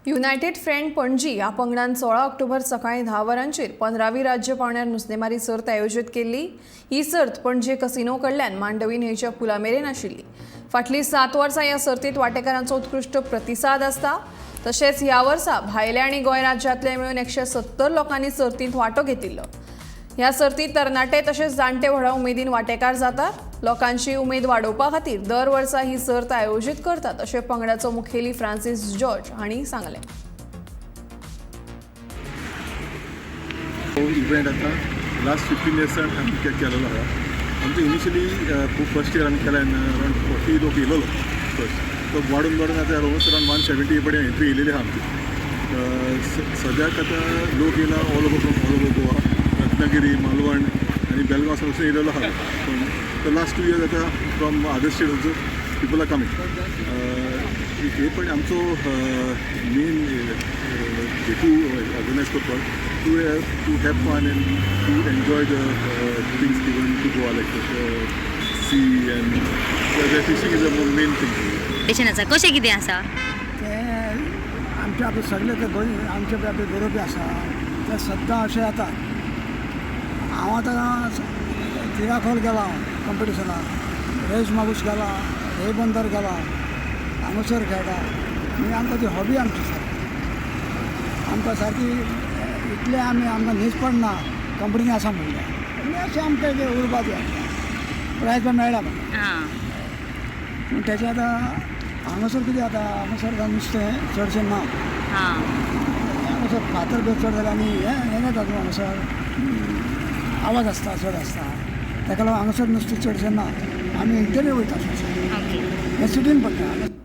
United front Panaji ह्या पंगडान 16 ऑक्टोबर सकाळी 10 वरांचेर 15वी राज्य पावंड्यार नुस्तेमारी सर्त आयोजीत केल्ली. ही सर्त पणजे कसिनो कडल्यान मांडवी न्हंयच्या पुला मेरेन आशिल्ली. फाटलीं 7 वर्सां ह्या सर्तीत वांटेकारांचो उत्कृश्ट प्रतिसाद आसता. तशेंच ह्या वर्सा भायल्या आनी गोंय राज्यांतले मेळून 170 लोकांनी सर्तींत वांटो घेतिल्लो. ह्या सर्तीत तरणाटे तशेंच जाणटे व्हडा उमेदीन वांटेकार जातात. लोकांची उमेद वाडोवपा खातीर दर वर्सा ही सर्त आयोजीत करतात, अशें पंगडाचो मुखेली फ्रांसीस जॉर्ज हांणी सांगलें. हो इव्हेंट आतां लास्ट 15 इयर्सान आमी केलेलो आहा. आमचो इनिशियली फर्स्ट इयर आमी केला तेन्ना अरावंड 40 लोक येयलेलो फर्स्ट. तो वाडून वाडून आतां ऑलमोस्ट अरावंड 170 कडेन एंट्री येयलेली आहा आमची. सद्याक आतां लोक येयला all over from all over Goa, Ratnagiri, Malvan आनी बेलगांव सावन येयलेलो आहा. पूण the last 2 years आतां from other state also people are coming. हे पण आमचो मेन हेतू ऑर्गनायज करपाक to have fun and to enjoy the things given to Goa, like sea and the fishing is a main thing. Competition आसा, कशें कितें आसा? ते आमचे आपले सगळे ते गोंय आमचे आपले गरोबी आसा, ते सद्दां अशे येतात. हांव आतां तिराखोल गेला कंपिटिशनाक, रेज मागूस गेला, रेबंदर गेला, हांगासर खेळटा. म्हणजे आमकां ती हॉबी आमची सारकी. आमकां सारकी इतले आमी आमकां न्हीद पडना कंपनी आसा म्हणल्यार. म्हणजे अशें आमकां ते उर्बा दी, प्रायज पण मेळ्ळा म्हाका. पूण तेजें आतां हांगासर कितें जाता, हांगासर आतां नुस्तें चडशें ना. हांगासर फातर बी चड जाले आनी हें हें जाता न्हू, हांगासर आवाज आसता चड आसता, ताका लागून हांगासर नुस्तें चडशें ना. आमी इंटरव्यू वयता चडशें. हें सिटीन पडटा.